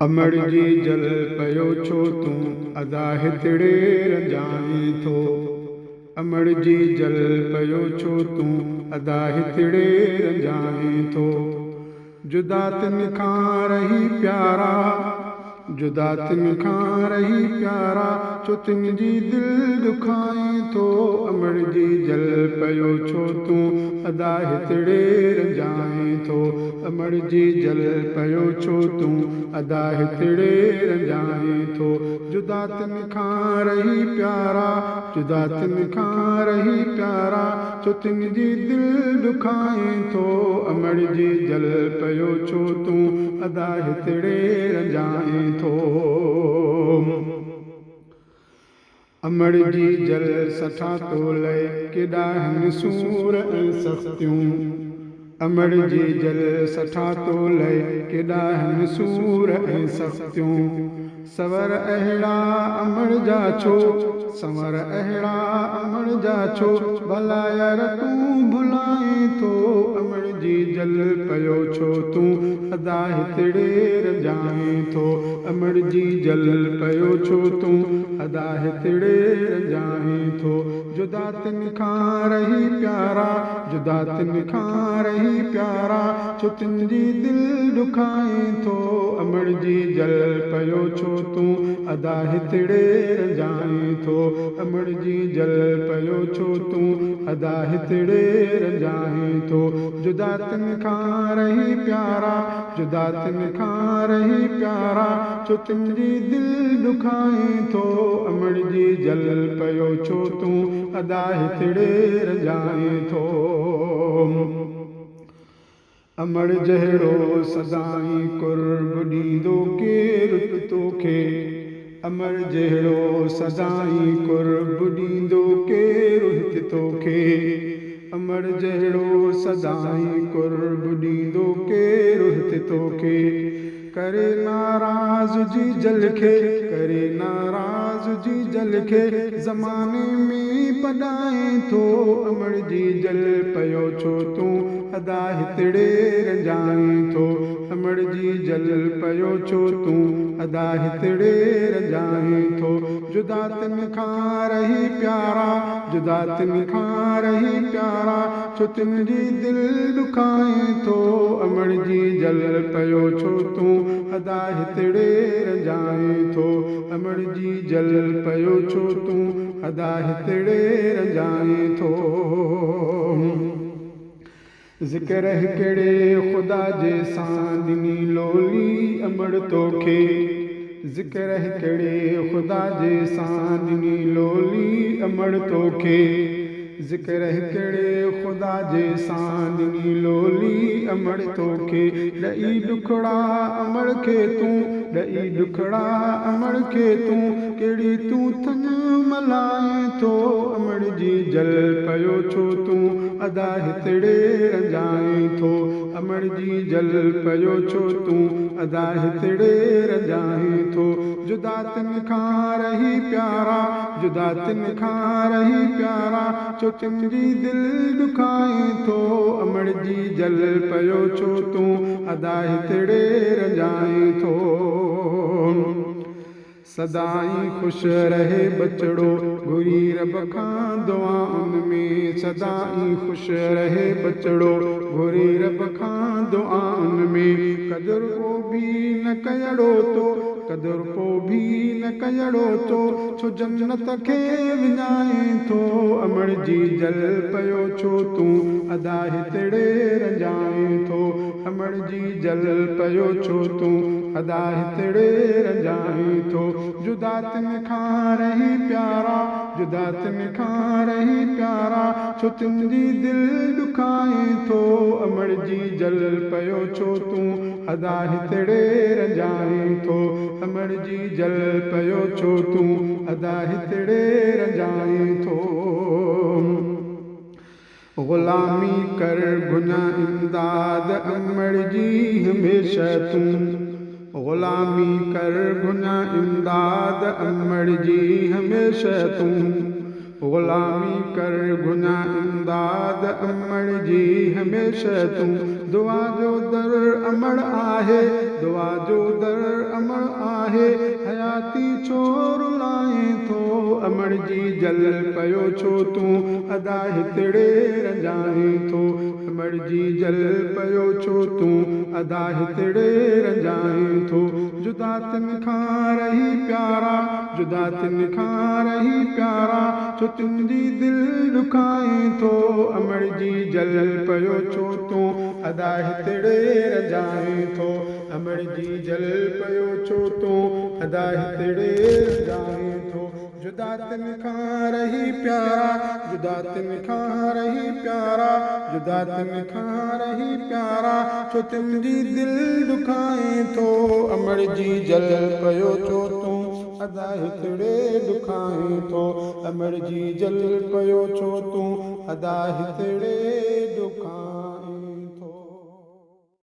امڙ جي جل پيو ڇو تون ادا هتڙي رنجائين ٿو. امڙ جي جل پيو ڇو تون ادا هتڙي رنجائين ٿو. جدا تن کان رهي پيارا، جدا تن کان رهي پيارا، ڇو تن جي دل ڏکائين ٿو. امڙ جي جل پيو ڇو تون ادا هتڙي رنجائين ٿو. امڙ جي جل پيو ڇو تون ادا هتڙي رنجائين ٿو. جدا تن کان رهي پيارا، جدا تن کان رهي پيارا، ڇو تن جي دل ڏکائين ٿو. امڙ جي جل پيو ڇو تون ادا هتڙي رنجائين ٿو. امڙ جي جل سٺا تو لئي ڪيڏا هن سور ۽ سختيون. امڙ جي جل سٺا تو لئي ڪيڏا هن سور ۽ سختيون. سنور اهڙا امڙ جا ڇو، سنور اهڙا امڙ جا ڇو، ڀلا يار تون ڀلائين ٿو. امڙ جي جل پيو ڇو تون ادا هتڙي رنجائين ٿو. امڙ جي جل پيو ڇو تون ادا هتڙي رنجائين ٿو. جدا تن کان رهي پيارا، جدا تن کان رهي پيارا، ڇو تن جي دل ڏکائين ٿو. امڙ جي جل پيو ڇو تون ادا هتڙي رنجائين ٿو. امڙ جي جل پيو ڇو تون ادا هتڙي رنجائين ٿو. جدا تن کان رهي پيارا، جدا تن کان رهي پيارا، ڇو تن جي دل ڏکائين ٿو. امڙ جي جل پيو ڇو تون ادا هتڙي رنجائين ٿو. امڙ جهڙو سدائين قرب ڏيندو ڪير توکي. امڙ جهڙو سدائين قرب ڏيندو ڪير هت توکي. امڙ جهڙو سدائين قرب ڏيندو ڪير هت توکي. ڪري ناراض جي جل کي، ڪري ناراض جي جل کي، زماني ۾ پڏائين ٿو. امڙ جي جل پيو ڇو تون ادا هتڙي رنجائين ٿو. امڙ جي جل پيو ڇو تون ادا هتڙي رنجائين ٿو. جدا تن کان رهي پيارا، جدا تن کان رهي پيارا، ڇو تن جي دل ڏکائين ٿو. امڙ جي جل پيو ڇو تون ادا هتڙي رنجائين ٿو. امڙ جي جل پيو ڇو تون ادا هتڙي رنجائين ٿو. ذڪر هڪڙي خدا جي سان ڏني لولي امڙ توکي. ذڪر هڪڙي خدا جي سان ڏني لولي امڙ توکي. ذڪر هڪڙي خدا جي سان ڏني لولي امڙ توکي. ڏئي ڏکڙا امڙ کي تون، ڏئي ڏکڙا امڙ کي تون، ڪهڙي تون ٿڃ ملائين ٿو. امڙ جي جل پيو ڇو تون ادا هتڙي رنجائين ٿو. امڙ جي جل پيو ڇو تون ادا هتڙي رنجائين ٿو. جدا تن کان رهي پيارا، جدا تن کان رهي پيارا، ڇو تن جي دل ڏکائين ٿو. امڙ جي جل پيو ڇو تون ادا هتڙي رنجائين ٿو. سدائين خوش رهي ٻچڙو گهري رب کان دعائن ۾. سدائين خوش رهي ٻچڙو گهري رب کان دعائن ۾. قدر ڪو ڀي نه ڪيڙو تو، قدر ڪو ڀي نه ڪيڙو تو، ڇو جنت کي وڃائين ٿو. امڙ جي جل پيو ڇو تون ادا هتڙي رنجائين ٿو. امڙ جي جل پيو ڇو تون ادا هتڙي رنجائين ٿو. جدا تن کان رهي پيارا، جدا تن کان رهي پيارا، ڇو تن جي دل ڏکائين ٿو. امڙ جي جل پيو ڇو تون ادا هتڙي رنجائين ٿو. امڙ جي جل پيو ڇو تون ادا هتڙي رنجائين ٿو. غلامي ڪر گهڃا امداد امڙ جي هميشه تون. غلامي ڪر گهڃا امداد امڙ جي هميشه تون. غلامي ڪر گهڃا امداد. امداد امڙ جي هميشه تون، دعا جو در امڙ آهي، دعا جو در امڙ آهي، حياتي ڇو رلائين ٿو؟ امڙ جي جل پيو ڇو تون، ادا هتڙي رنجائين ٿو؟ امڙ جي جل پيو ڇو تون، ادا هتڙي رنجائين ٿو؟ جدا تن کان رهي پيارا، جدا تن کان رهي پيارا، ڇو تن جي دل ڏکائين ٿو؟ امڙ جي جل پيو ڇو تون، ادا هتڙي رنجائين ٿو؟ امڙ جي جل پيو ڇو تون، ادا هتڙي رنجائين ٿو؟ جدا تن کان رهي پيارا، جدا تن کان رهي پيارا، جدا تن کان رهي پيارا، ڇو تن جي دل ڏکائين ٿو؟ امڙ جي جل پيو ڇو تون، ادا هتڙي ڏکائين ٿو؟ امڙ جي جل پيو ڇو تون، ادا هتڙي ڏکائين